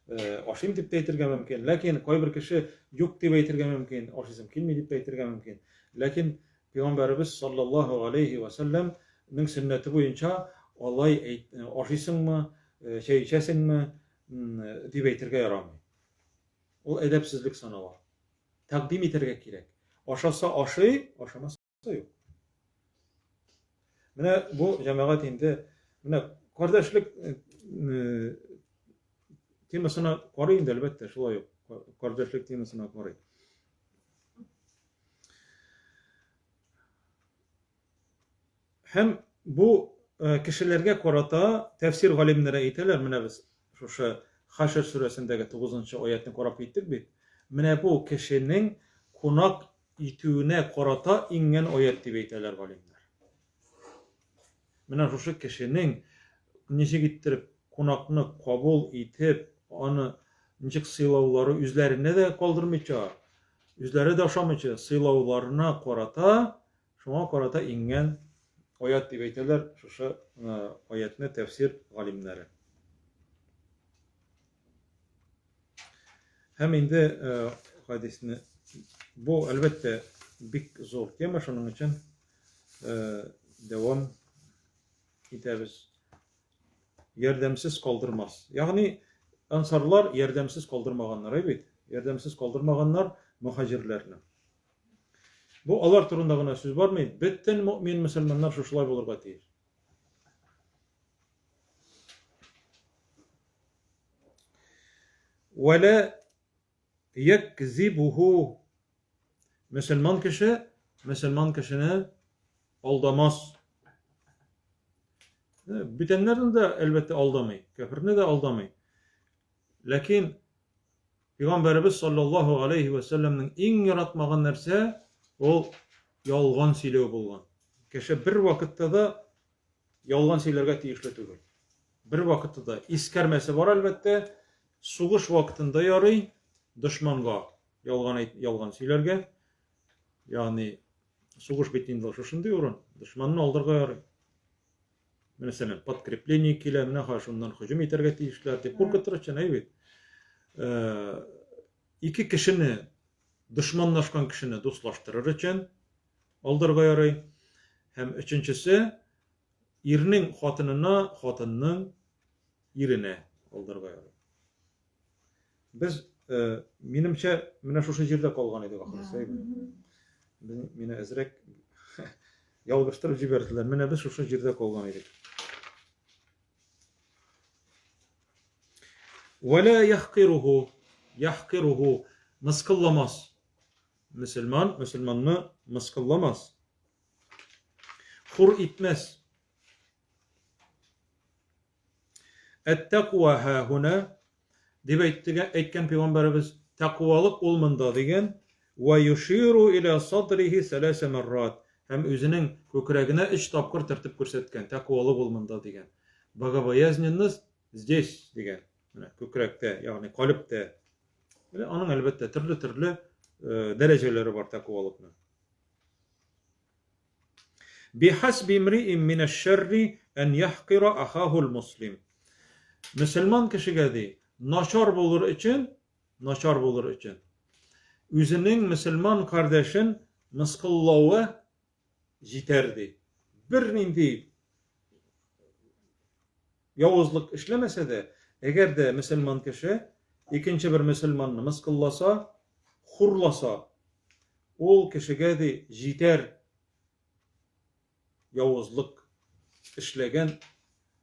Э, ашыйм дип тә әйтергә мөмкин. Ләкин кайбер кеше юк дип әйтергә мөмкин, ашыйсым килми дип тә әйтергә мөмкин. Ләкин Пәйгамбәребез саллаллаһу алейхи ва сәлләмнең сөннәте буенча алай әйт, э, ашыйсыңмы, э, чәй эчәсеңме дип әйтергә ярамый. Ул әдәпсезлек санала. Тәкъдим итәргә кирәк. Ашаса ашый, ашамаса юк. Менә бу җәмәгать инде менә кардәшлек э, э, темасына карый инде әлбәттә, шулай ук кардәшлек темасына карый. Һәм бу э, кешеләргә карата тәфсир галимнәре әйтәләр, менә без шушы Хашр сүрәсендәге 9 аятны карап киттек бит. Менә бу кешенең кунак итүенә карата иңгән аять дип әйтәләр галимнәр. Менә шушы кешенең ничек иттереп кунакны кабул итеп, аны ничек сыйлаулары үзләренә дә калдырмыйча, үзләре дә ашамыйча сыйлауларына карата, шуңа карата иңгән аять дип әйтәләр шушы аятны тәфсир галимнәре. Һәм инде хадисне бу әлбәттә бик зур тема, шуның өчен дәвам итәбез. Ярдәмсез калдырмас. Ягъни ансарлар ярдәмсез калдырмаганнар бит. Ярдәмсез калдырмаганнар мөхаҗирләрне. Бу алар турында гына сүз бармый. Бөтен мөмин мөселманнар шушылай булырга тиеш. Вәлә якзибуху. Мөселман кеше мөселман кешене алдамас. Э, бүтәннәрне дә әлбәттә алдамый, кәферне дә алдамый. Ләкин Пәйгамбәребез саллаллаһу алейхи ва сәлләмнең иң яратмаган нәрсә ул ялган сөйләү булган. Кеше бер вакытта да ялган сөйләргә тиешле түгел. Бер вакытта да искәрмәсе бар әлбәттә, сугыш вакытында ярый дошманга ялган әйт, ялган сөйләргә. Ягъни сугыш бит инде шушындый урын, дошманны алдарга ярый. Мәсәлән, подкрепление килә, менә хәзер шуннан һөҗүм итәргә тиешләр дип куркытыр өчен, әй бит. Э, ике кешене дошманлашкан кешене дуслаштырыр өчен алдарга ярый. Һәм өченчесе ирнең хатынына, хатынның иренә алдарга ярый. Без, э, минемчә, менә шушы җирдә калган идек ахрысы. Без мине әзрәк ялгыштырып җибәрделәр. Менә без шушы җирдә калган идек. Вәлә яхкируху, яхкируху мыскылламас. Мөселман, мөселманны мыскылламас. Хур итмәс. Әт-тәкъва һа-һуна дип әйтте, әйткән пәйгамбәребез, тәкъвалык ул монда дигән, вә юширу иля садрихи сәләсә мәррат, һәм үзенең күкрәгенә өч тапкыр төртеп күрсәткән, тәкъвалык ул монда дигән. Богобоязненность здесь дигән. Менә күкрәктә, ягъни калебтә. Менә аның әлбәттә төрле-төрле э, дәрәҗәләре бар тәкъвалыкның. Бихасби имриин минәш-шәрри ән яхкира ахахул муслим. Мөселман кешегә ди, начар булыр өчен, начар булыр өчен, үзенең мөселман кардәшен мыскыллавы җитәр ди. Бернинди явызлык эшләмәсә дә, әгәр дә мөселман кеше икенче бер мөселманны мыскылласа, хурласа, ул кешегә ди җитәр явызлык эшләгән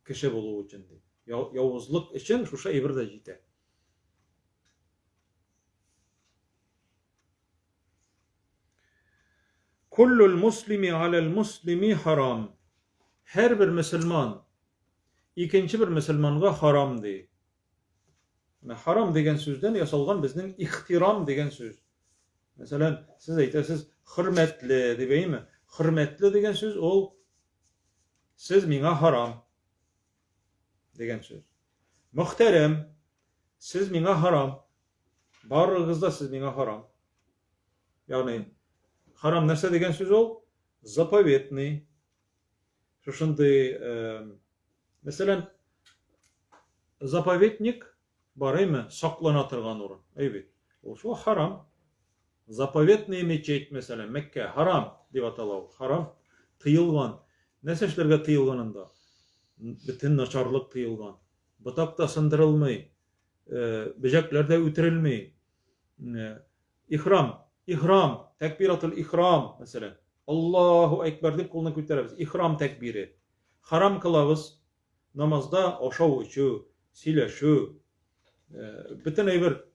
кеше булу өчен ди. Явызлык өчен шушы әйбер дә җитә. Куллул муслими аләл муслими харам. Һәрбер мөселман икенче бер мөселманга харам ди. Менә харам дигән сүздән ясалган безнең ихтирам дигән сүз. Мәсәлән, сез әйтәсез хөрмәтле дип әйме? Хөрмәтле дигән сүз ул сез миңа харам дигән сүз. Мөхтәрәм, сез миңа харам. Барыгыз да сез миңа харам. Ягъни харам нәрсә дигән сүз ул? Заповедный. Шушындый, э, мәсәлән, заповедник бар әйме, саклана торган урын. Әй бит. Ул шул харам. Заповедная мечеть, мәсәлән, Мәккә харам дип атала ул. Харам тыелган. Нәрсә эшләргә тыелган анда? Бөтен начарлык тыелган. Ботак та сындырылмый, э, бөҗәкләр дә үтерелми. Э, ихрам, ихрам, тәкбиратул ихрам, мәсәлән. Аллаһу әкбәр дип кулны күтәрәбез. Ихрам тәкбире. Харам кылабыз. Намазда ашау, эчү, сөйләшү, э, бөтен әйбер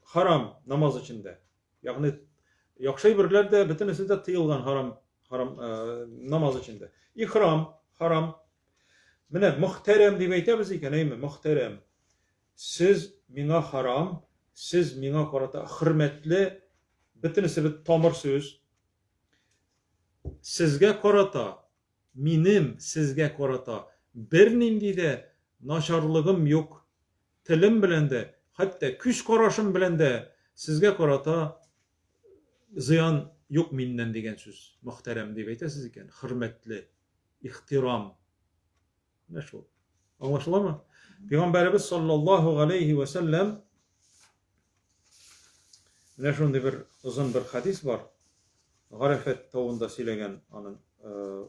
харам намаз эчендә. Ягъни яхшы әйберләр дә бөтенесе дә тыелган харам, харам э, намаз эчендә. Ихрам харам. Менә мөхтәрәм дип әйтәбез икән, әйме, мөхтәрәм. Сез миңа харам, сез миңа карата хөрмәтле, бөтенесе бит тамыр сүз. Сезгә карата, минем сезгә карата бернинди дә начарлыгым юк. Телем белән дә, хәтта күз карашым белән дә сезгә карата зыян юк миннән дигән сүз. Мөхтәрәм дип әйтәсез икән, хөрмәтле, ихтирам. Менә шул. Аңлашыламы? Пәйгамбәребез саллаллаһу галәйһи вә сәлләм менә шундый бер озын бер хадис бар. Гарәфәт тавында сөйләгән аның э,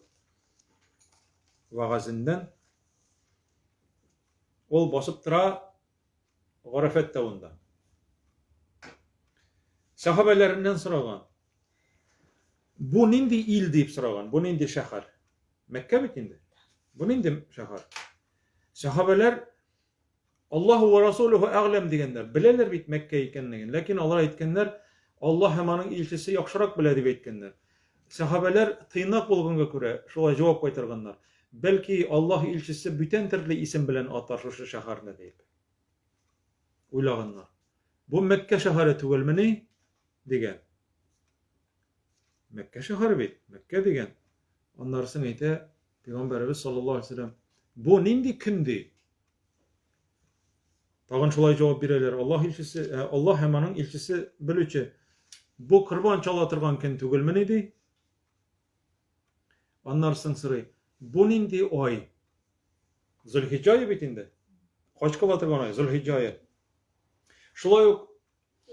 вәгазеннән. Ул басып тора Гарәфәт тавында. Сәхабәләреннән сораган. Бу нинди ил дип сораган, бу нинди шәһәр? Мәккә бит инде. Бу нинди шәһәр? Сәхабәләр Аллаһу ва расулуху әгъләм дигәннәр. Беләләр бит Мәккә икәнлеген. Ләкин алар әйткәннәр, Аллаһ һәм аның илчесе яхшырак белә дип әйткәннәр. Сәхабәләр тыйнак булганга күрә шулай җавап кайтарганнар. Бәлки Аллаһ илчесе бүтән төрле исем белән атар шушы шәһәрне дип. Уйлаганнар. Бу Мәккә шәһәре түгелмени? дигән. Мәккә шәһәре бит, Мәккә дигән. Аннарысын әйтә Пәйгамбәребез саллаллаһу алейһи вәсәлләм, бу нинди көн ди? Тагын шулай җавап бирәләр. Аллаһ илчесе, ә, Аллаһ һәм аның илчесе белүче. Бу корбан чала торган көн түгелмени ди? Аннарысын сорый. Бу нинди ай? Зөлхиҗҗә ае бит инде. Хаҗ кыла торган ай, Зөлхиҗҗә ае. Шулай ук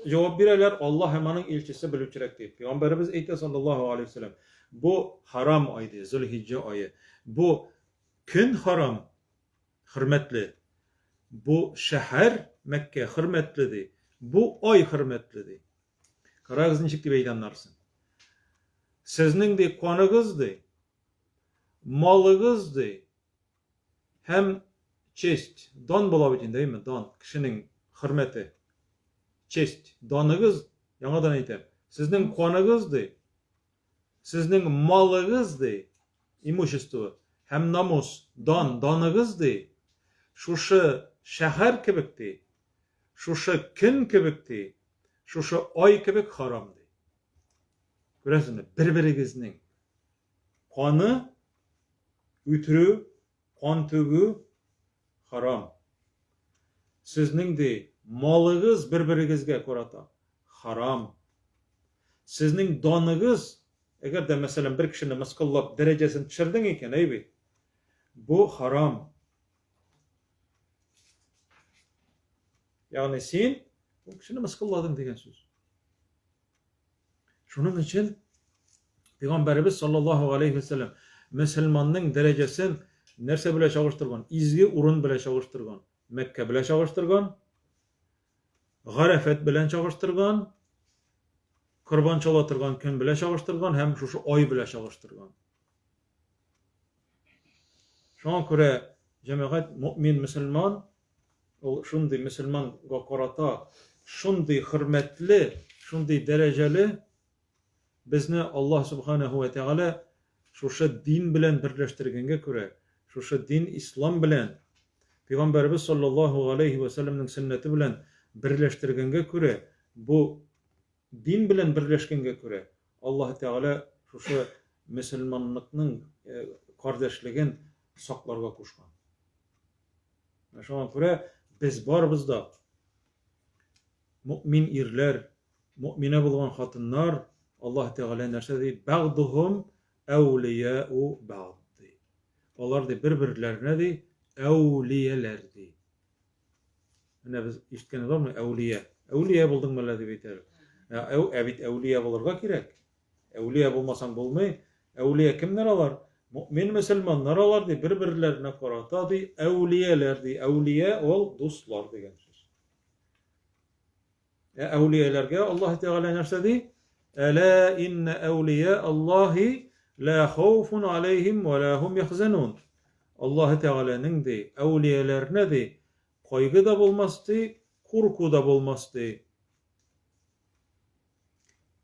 Җавап бирәләр, Аллаһ һәм аның илчесе белүчерәк дип. Пәйгамбәребез әйтә саллаллаһу алейһи вәсәлләм, бу харам ай ди, Зөлхиҗҗә ае. Бу көн харам, хөрмәтле. Бу шәһәр Мәккә хөрмәтле ди. Бу ай хөрмәтле ди. Карагыз ничек дип әйтә аннарысын. Сезнең ди каныгыз ди, малыгыз ди, Һәм честь, дан була бит инде, әйме, дан, кешенең хөрмәте. Честь, даныгыз, яңадан әйтәм, сезнең каныгыз ди, сезнең малыгыз ди, имущество, һәм намус, дан, даныгыз ди, Шушы шәһәр кебек ди, шушы көн кебек ди, шушы ай кебек харам ди. Күрәсезме, бер-берегезнең каны үтерү, кан түгү харам. Сезнең ди малыгыз бер-берегезгә карата харам. Сезнең даныгыз, әгәр дә, мәсәлән, бер кешене мыскыллап дәрәҗәсен төшердең икән, әй бит, бу харам. Ягъни син бу кешене мыскылладың дигән сүз. Шуның өчен Пәйгамбәребез саллаллаһу алейхи вәсәлләм мөселманның дәрәҗәсен нәрсә белән чагыштырган? Изге урын белән чагыштырган. Мәккә белән чагыштырган, Гарәфәт белән чагыштырган, корбан чала торган көн белән чагыштырган һәм шушы ай белән чагыштырган. Шуңа күрә җәмәгать мөмин мөселман ул шундый мөселманга карата шундый хөрмәтле, шундый дәрәҗәле безне Аллаһ субханаһу ва тәгалә шушы дин белән берләштергәнгә күрә, шушы дин ислам белән Пәйгамбәребез саллаллаһу галәйһи ва сәлләмнең сөннәте белән берләштергәнгә күрә, бу дин белән берләшкәнгә күрә, Аллаһ Тәгалә шушы мөселманлыкның кардәшлеген сакларга кушкан. Шуңа күрә без барыбыз да мөмин ирләр, мөминә булган хатыннар, Аллаһ Тәгалә нәрсә ди? Бәгъдухум әүлияу бәгъд ди. Алар ди бер-берләренә ди әүлияләр ди. Менә без ишеткәнебез бармы? Әүлия. Әүлия булдың мәллә дип әйтәләр. Ә, әү, ә бит әүлия булырга кирәк. Әүлия булмасаң булмый. Әүлия кемнәр алар? Мөмин мөселманнар алар ди, бер-берләренә карата ди, әүлияләр ди. Әүлия ул дуслар дигән сүз. Ә әүлияләргә Аллаһ Тәгалә нәрсә ди? Әлә иннә әүлия Аллаһи ла хауфун алейхим ва ла хум яхзанун. Аллаһ Тәгаләнең ди, әүлияләренә ди, кайгы да булмас ди, курку да булмас ди.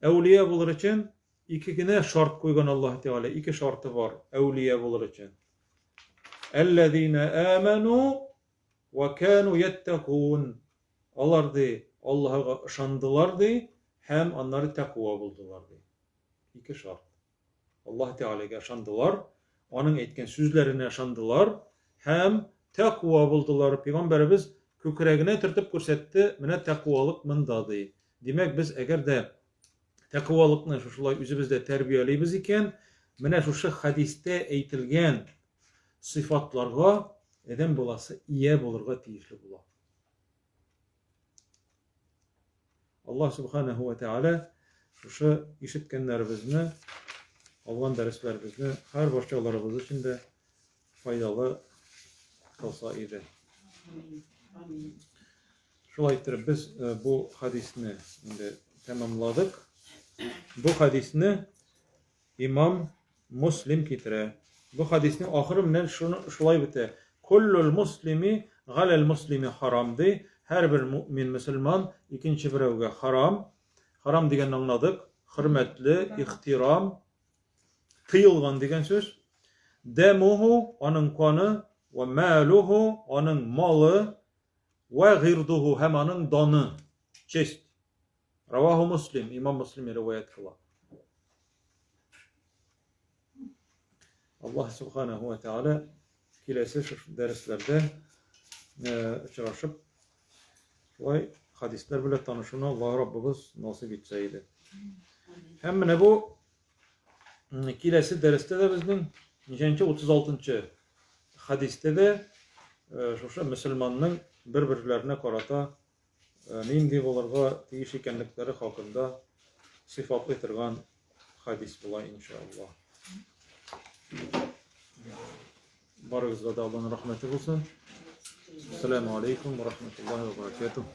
Әүлия булыр өчен ике генә шарт куйган Аллаһ Тәгалә, ике шарты бар әүлия булыр өчен. Әлләзина аману ва кану яттакун. Алар, ди, Аллаһыга ышандылар, ди, һәм аннары тәкъва булдылар, ди. Ике шарт. Аллаһ Тәгаләгә ышандылар, аның әйткән сүзләренә ышандылар һәм тәкъва булдылар. Пәйгамбәребез күкрәгенә төртеп күрсәтте, менә тәкъвалык монда, ди. Димәк, без әгәр дә тәкъвалыкны шушылай үзебездә тәрбиялибез икән, менә шушы хәдистә әйтелгән сыйфатларга адәм баласы ия булырга тиешле була. Аллаһ субханаһу ва тәгалә шушы ишеткәннәребезне, алган дәресләребезне һәр барчаларыбыз өчен дә файдалы кылса иде. Шулай иттереп без э, бу хадисне инде тәмамладык. Бу хадисне Имам Муслим китерә. Бу хәдиснең ахыры менә шулай бетә. Куллул муслими галәл муслими харам ди. Һәрбер мөэмин мөселман икенче берәүгә харам. Харам дигәнне аңладык. Хөрмәтле, ихтирам, тыелган дигән сүз. Дәмуху аның каны, вә мәлуху аның малы, вә гыйрдуху һәм аның даны, честь. Раваху Муслим, имам Муслим риваять кыла. Аллаһ субханаху ва тааля киләсе шушы дәресләрдә очрашып, шулай хадисләр белән танышуны Аллаһ Раббыбыз насыйп итсә иде. Һәм менә бу киләсе дәрестә дә безнең ничәнче 36-нчы хадистә дә шушы мөселманның бер-берләренә карата нинди булырга тиеш икәнлекләре хакында сыйфатлый торган хадис була, иншалла. Барыгызга да Аллаһның рәхмәте булсын. Ассаламу алейкум ва рахматуллахи ва баракатух.